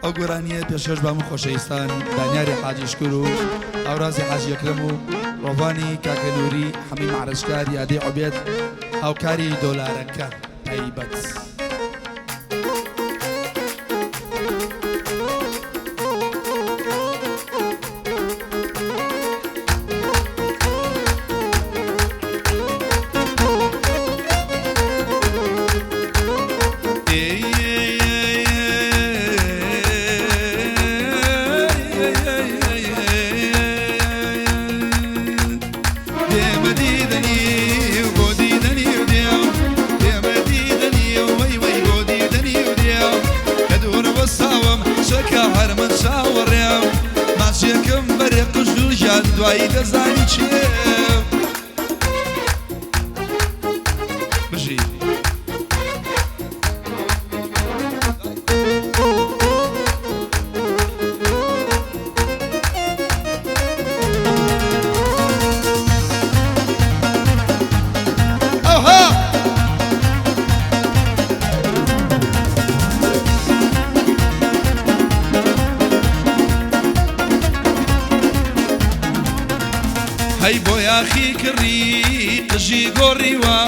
ئەو گۆرانییە پێشکەش بە هەموو خۆشەویستان دانیاری حاجی شکور و هاورازی حاجی ئەکرەم و ڕۆڤانی کاکە نوری حەمی مەعرەجکار یادەی عوبێد هاوکاری دۆلارەکە تایبەت. دوایی دەزانی چێ بژی. ئەوها هەی بۆیاخی کڕی قژی گۆڕیوە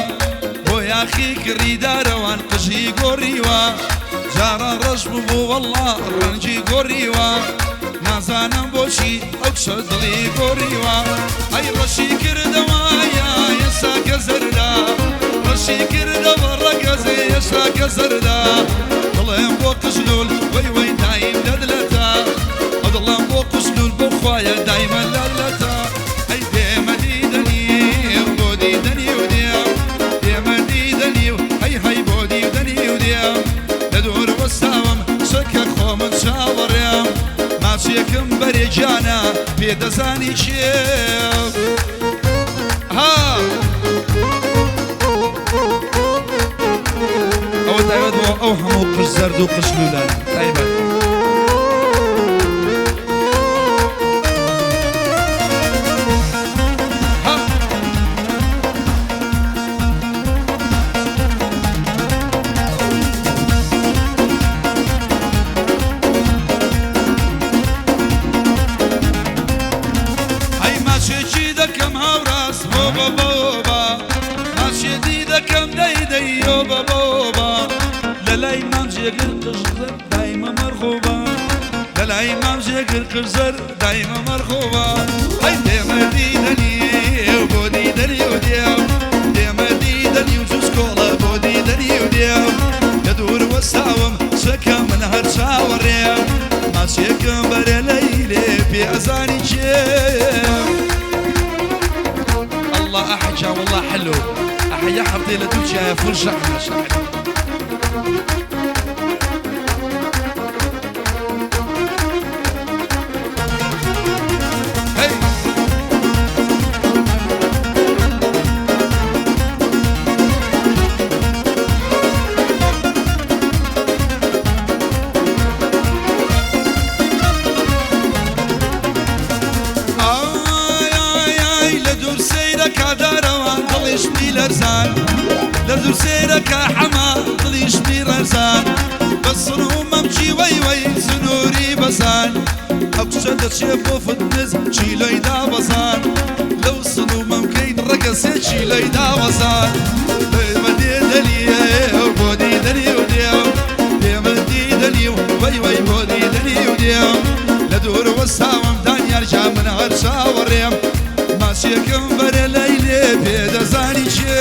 بۆیاخی کڕی دارەوان قژی گۆڕیوە جاران ڕەش ببوو وەڵڵا ڕەنگی گۆڕیوە نازانم بۆچی ئەو کچە دڵی گۆڕیوە ئەی ڕەشی کردەوە یا ئێستا کە زەردە ڕەشی کردەوە ڕەگەزێ ئێستا کە زەردە دڵێم بۆ قژلول وەی وەی دایم لەدلەتە ئەو دڵم بۆ قژلول بۆ خوایە دایمە لەلەتە ئەی دێمە دیدەنی و بۆ دیدەنی و دێم دێمە دیدەنی و هەی هەی بۆ دیدەنی و دێم لە دوور وەستاوم چەکە خۆمن چاوەڕێم ماچێکم بەرێ گیانە پێ دەزانی کێ ها ئەوە تایبەت بۆ ئەو هەموو قژ زەرد و قژ لولانە تایبەت. ها. هەی ماچێکی دەکەم هاوڕاز بۆ بە بۆبا ماچێتی دەکەم دەی دەی یۆ بە بۆبا لە لای مام جێگر قژزەر دایمە مەرخۆبا لە لای مام جێگر قژزەر دایمە مەرخۆبا هەی دێمە دیدەنی و بۆ دیدەنی و دێم دێمە دیدەنی و جوزکۆڵە بۆ دیدەنی و دێم لە دوور وەستاوم چەکە من هەر چاوەڕێم ماچێکم بەرە لەیلێ پێ ئەزانی کێم. الله احجا والله حلو احيا حبتي لتركيا يا فل شحنه شحنه. هي ئای ئای ئای لە دوور سەیرەکا دارەوان دڵیشمی لەرزان لە دوور سەیرەکا حەما دڵیشمی ڕەرزان بە سن و مەمکی وەی وەی سنووری بەزان ئەو کچە دەچێ بۆ فتنس کیلۆی دابەزان لەو سن و مەمکەی ڕەگەزێ کیلۆی دابەزان دێمە دێدەلیێ بۆ دیدەنی و دێم دێمە دیدەنی و وەی وەی بۆ دیدەنی و دێم لە دوور وەستاوم دانیار جا من هەر چاوەڕێم ماچێکم بەرە لەیلێ پێ دەزانی کێ.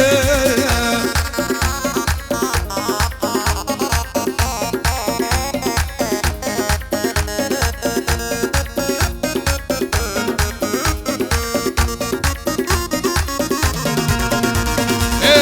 ئێ.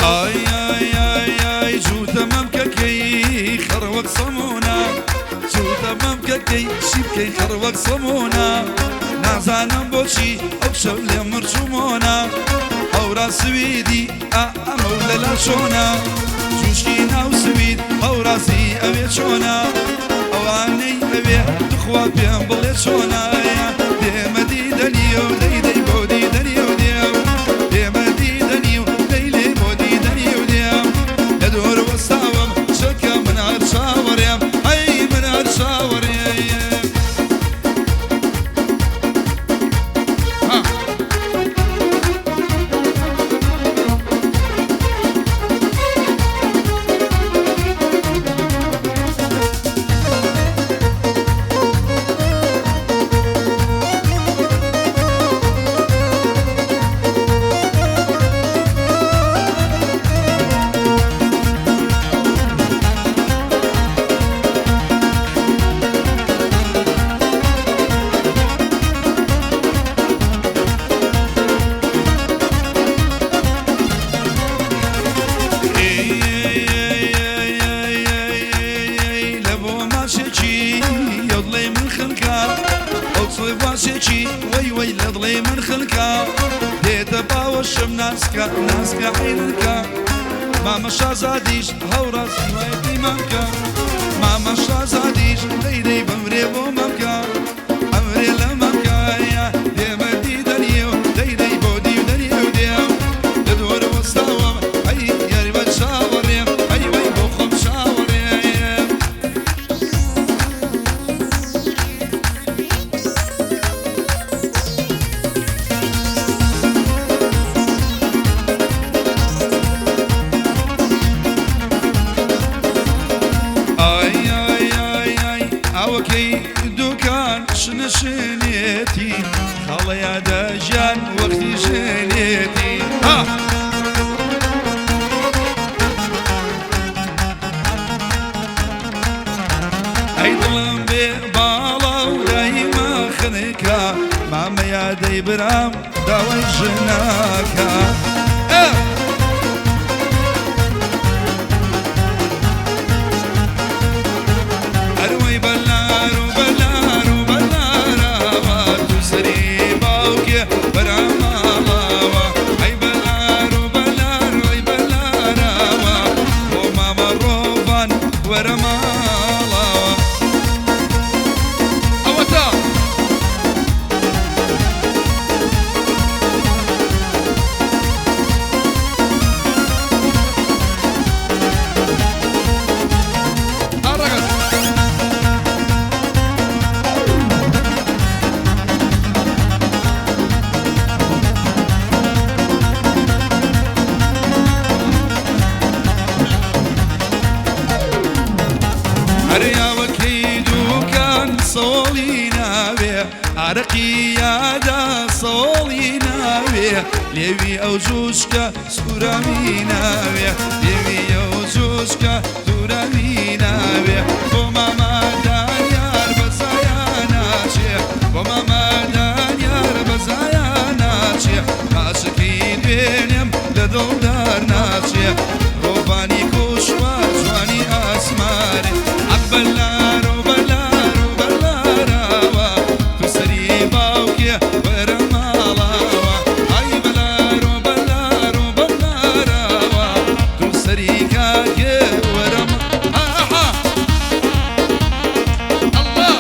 ئای ئای ئای ئای جووتە مەمکەکەی خەڕوە وەک سەمونە، جووتە مەمکەکەی شی بکەی خڕ وەک سەمونە. نازانم بۆچی ئەو شەو لێ مرچومۆنە، هەورا سویدی ئا ئەمە و لەلا چۆنە، جوشکی ناو سوید هەورازی ئەوێ چۆنە، ئەوانەی ئەوێ تخوا پێم بڵێ چۆنە. دێمە دیدەنی و دەی دەی بۆ دیدەنی و دێم، دێمە دیدەنی و دەی لێ بۆ دیدەنی و دێم، لە دوور وەستاوم چەکە من هەر چاوەڕێم، ئەی من هەر چاوەڕێم. لە بۆ ماچێکی ئەو دڵی من خنکا، ئەو دڵی باشێکی وەی وەی لە دڵی من خنکا، دێتە باوەشم ناسکە ناسکە عینکە، مامە شازادیش هەوڕاز هیوایەتی مەمکە، مامە شازادیش دەی دەی بمرێ بۆ مەمکە، ئەمرێ لە مەمکایە. دێمە دیدەنی و دەی دەی بۆ دیدەنی و دێم، لە دوور وەستاوم ئەی یاری بە چاوەڕێم، ئەی وەی بۆ خۆم چاوەڕێم. ئای ئای ئای ئای ئاوەکەی دوکان شنشنێتی، خاڵەیا دەژیان وەختی ژنێتی. ها ئەی دڵم بێ باڵا و دایمە خنکە، مامە یادەی برام داوای ژناکە. ئەروەی بەلار و بەلار و بەلارەوە، تو سەری باوکێ بەراماڵاوە، ئەی بەلار و بەلار ئەی بەلارەوە، بۆ مامە ڕۆڤان وەرە ماڵەوە. ئەوەتا ئاڕەگەز. هەریاوەکەی دوکان سەوڵی ناوێ، ئارەقی یادا سەوڵی ناوێ، لێوی ئەو جوشکە سووراوی ناوێ، لێوی ئەو جوشکە دووراوی ناوێ، بۆ مامادان یار بەزایا ناچێ، بۆ مامادان یار بەزایا ناچێ، ماچەکەی دوێنێم لە دڵدار ناچێ، ڕۆڤانی کوشوە جوانی ئاسمانێ. عەبەلار و بەلار و بەلارەوە، تو سەری باوکێ وەرە ماڵەوە، ئای بەلار و بەلار و بەلارەوە، تو سەری کاکێ وەرە ئاها. ئەڵڵا.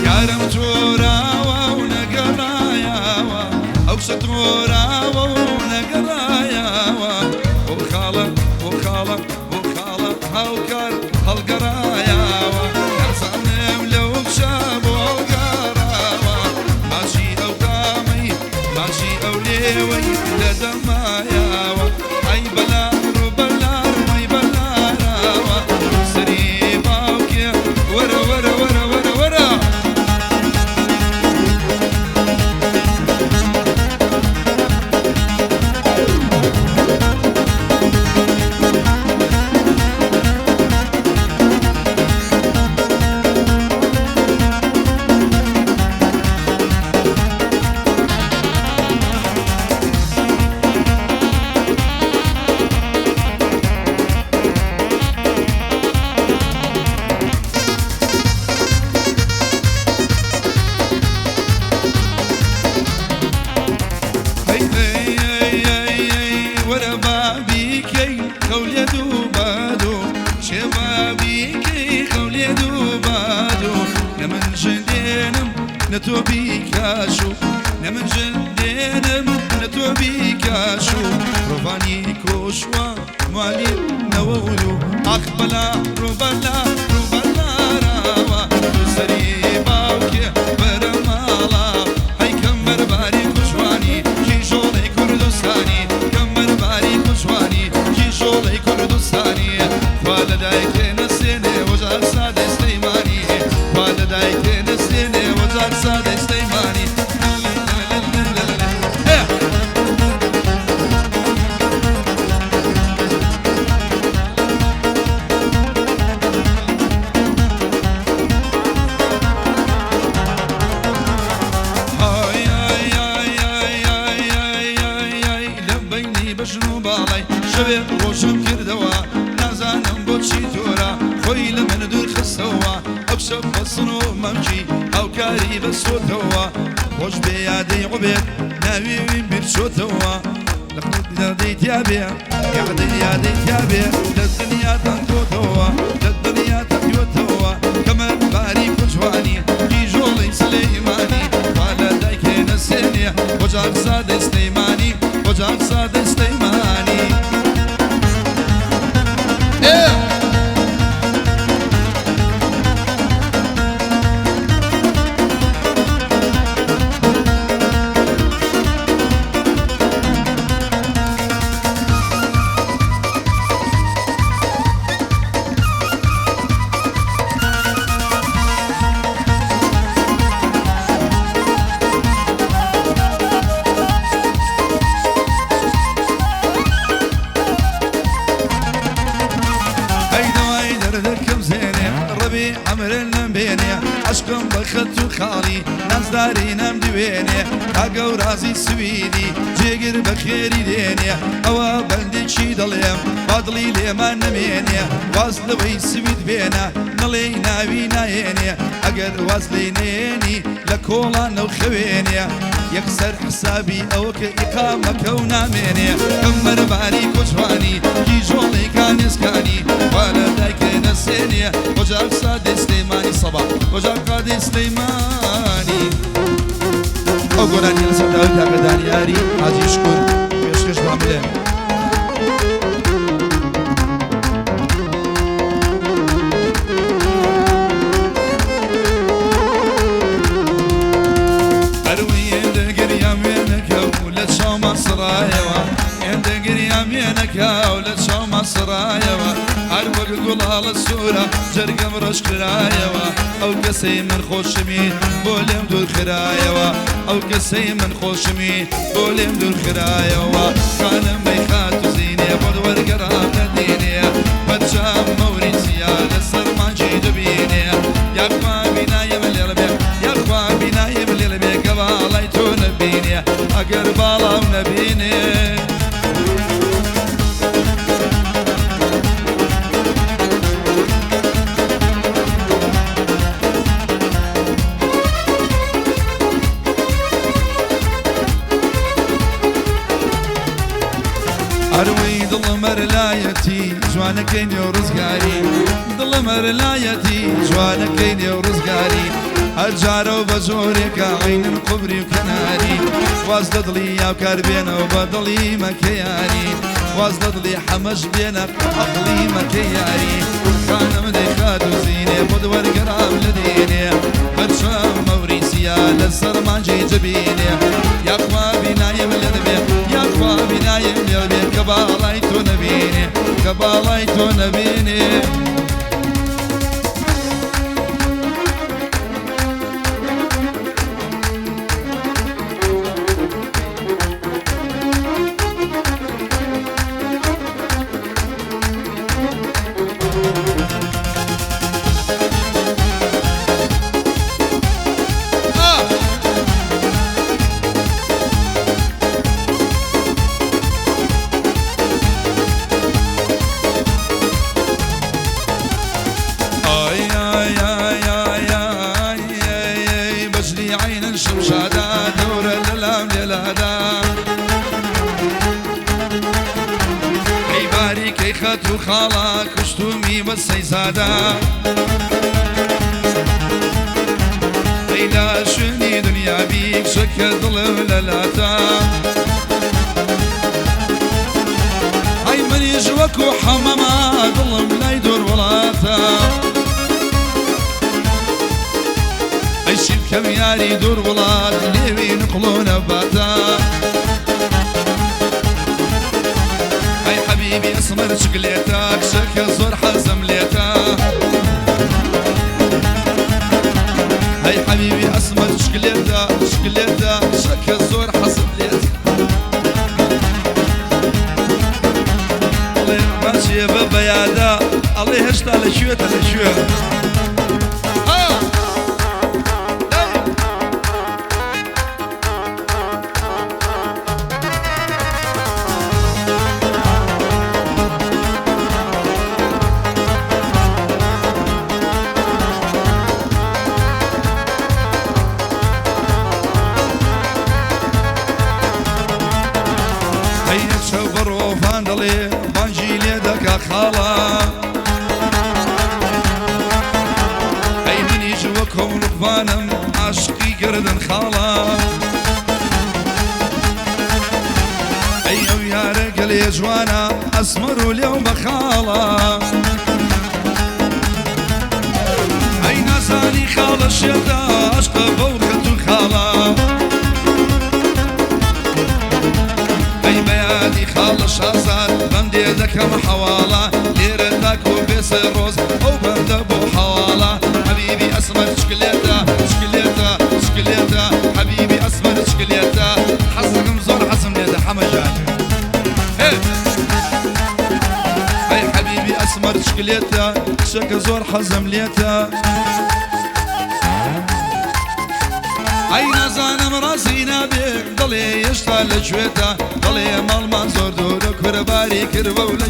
یارم تۆراوە و نەگەڕایەوە، ئەو کچە تۆراوە و نەگەڕایەوە، بۆ خاڵە بۆ خاڵە بۆ خاڵە هاوکار هەڵگەڕایەوە، نازانم لەو کچە بۆ هەڵگەڕاوە، ماچی ئەو تامەی ماچی ئەو لێوەی لە دەمایەوە، ئەی بەلار و بەلار ئەی بەلارەوە، خەو لێ دوو بادۆ کێ با بیکەی خەو لێ دوو بادۆ نە من ژن دێنم نە تۆ بیکاشو نە من ژن دێنم نە تۆ بیکاشو ڕۆڤانی کۆشوە مالی نەوەودوو ئاخ بەلا ڕۆبەلا ڕۆبەلاراوە تۆ سەری باوکێ بەرە ماڵا هەی کەمبەرباری کوجوانی کیژۆڵەی کوردستانی کەمبەرباری کوجوانی کیژۆڵەی کوردستانی خوا لە دایکێ نەسێنێ وەجاخ سادەی سلەیمانی خوا لە دایکێ نەسێنێ وەجاخ سادەی سلەیمانی. لە بەینی بەژن و باڵای شەوێ ڕۆژم کردەوە نازانم بۆچی تۆرا خۆی لە من دوور خستەوە ئەو شەو بەسن و مەمکی هاوکاری بەسۆتەوە خۆش بێ یادەی عوبێت ناوی ویم بیر چۆتەوە لە یادەی تیابێ یادەی یادەی تیابێ لە دنیا تەنگۆتەوە لە دنیا تەقیۆتەوە کەمەر باری کوجوانی کیژۆڵی سلەیمانی وا لە دایکێ نەسێنێ وەجاخ زادەی سلەیمانی وەجاخ زادەی سلەیمانی. ئێ. ئەی دەوای دەردەکەم زێنێ ڕەبی عەمرن نەمبێنێ عەشقم بە خەت و خاڵی نازداری نەمدوێنێ تا گەورازی سویدی جێگر بە خێری دێنێ ئەوە بەندێکی دەڵێم با دڵی لێمان نەمێنێ واز لەوەی سوید بێنە نەڵێی ناوی نایێنێ ئەگەر واز لێی نەیەنی لە کۆڵانەو خەوێنێ یەکسەر حسابی ئەوە کە ئیقامەکەو نامێنێ کەمەرباری کۆچوانی کیژۆڵی کانێسکانی وا لە دایکێ نەسێنێ وەجاخ سادەی سلەیمانی سەبا وەجاخ قادەی سلەیمانی. ئەو گۆرانیە لەسەر داوای کاکە دانیاری حاجی شکور پێشکەش بە بڵێن. ئەروی هێندە گریام وێنەکە و لە چاوما سڕایەوە هێندە گریام وێنەکە و لە چاوما سڕایەوە هەر وەک گوڵاڵە سوورە جەرگم ڕەش کرایەوە ئەو کەسەی من خۆشمی بۆ لێم دوور خرایەوە ئەو کەسەی من خۆشمی بۆ لێم دوور خرایەوە خانم ئەی خاتوو زینێ بۆت وەرگەڕام لە دینێ پەرچەم مەوری چیا لەسەر مانگی دەبینێ یاخوا بینایم لێڵ بێ یاخوا بینایم لێڵ بێ کە باڵای تۆ نەبینێ ئەگەر باڵام نەبینێ. ئەروەی دڵم ئەرلایەتی جوانەکەی نێو ڕزگاری دڵم ئەرلایەتی جوانەکەی نێو ڕزگاری هەر جارە و بە جۆرێکە عەینم قوبری و کەناری واز لە دڵی یاوکار بێنەوە بە دڵی مەکە یاری واز لە دڵی حەمەش بێنە عەقڵی مەکە یاری خانم دەی خاتوو زینێ بۆت وەرگەڕام لە دینێ پەرچەم مەوری سیا لەسەر مانگی جەبینێ یاخوا بینایم لێت بێ یاخوا بینایم لێت بێ کە باڵای تۆ نەبینێ کە باڵای تۆ نەبینێ. خەت و خاڵە کوشتومی بە سەیزادە. ئەی لە شوێنی دنیا بی کچەکە دڵم لە لاتە. ئەی منیش وەکو حەمەمە دڵم لای دوور وڵاتە. ئەی چی بکەم یاری دوور وڵات لێوی نقڵ و نەباتە. ئەی حەبیبی ئەسمەر چکلێتە کچەکە زۆر حەزم لێتە. ئەی حەبیبی ئەسمەر چکلێتە چکلێتە کچەکە زۆر حەزم لێتە. ئەڵێ باچێ بە بەیادە ئەڵێ هێشتا لە کوێتە لە کوێ. هەی چەو بەڕۆڤان دەڵێ بانگی لێ دەکا خاڵە. ئەی منیش وەکۆم لوقمانم عاشقی گردن خاڵە. ئەی ئەو یارە گەلێ جوانە ئەسمەر و لێو بە خاڵە. ئەی نازانی خاڵە شێتە عاشقە بەو خەت و خاڵە. ئەی بەیادی خاڵە شازاد بەندێ دەکەم حەواڵە. لێرە تاکۆ بێسە ڕۆز ئەو بەندە بۆ حەواڵە. حەبیبی ئەسمەر چکلێتە چکلێتە چکلێتە حەبیبی ئەسمەر چکلێتە حەزەکەم زۆر حەزم لێتە حەمە جان. ئەی حەبیبی ئەسمەر چکلێتە کچەکە زۆر حەزم لێتە. ئەی نازانم ڕازی نابێ دەڵێ هێشتا لە کوێتە. دەڵێ ماڵمان زۆر دوورە کورەباری کردوە و لە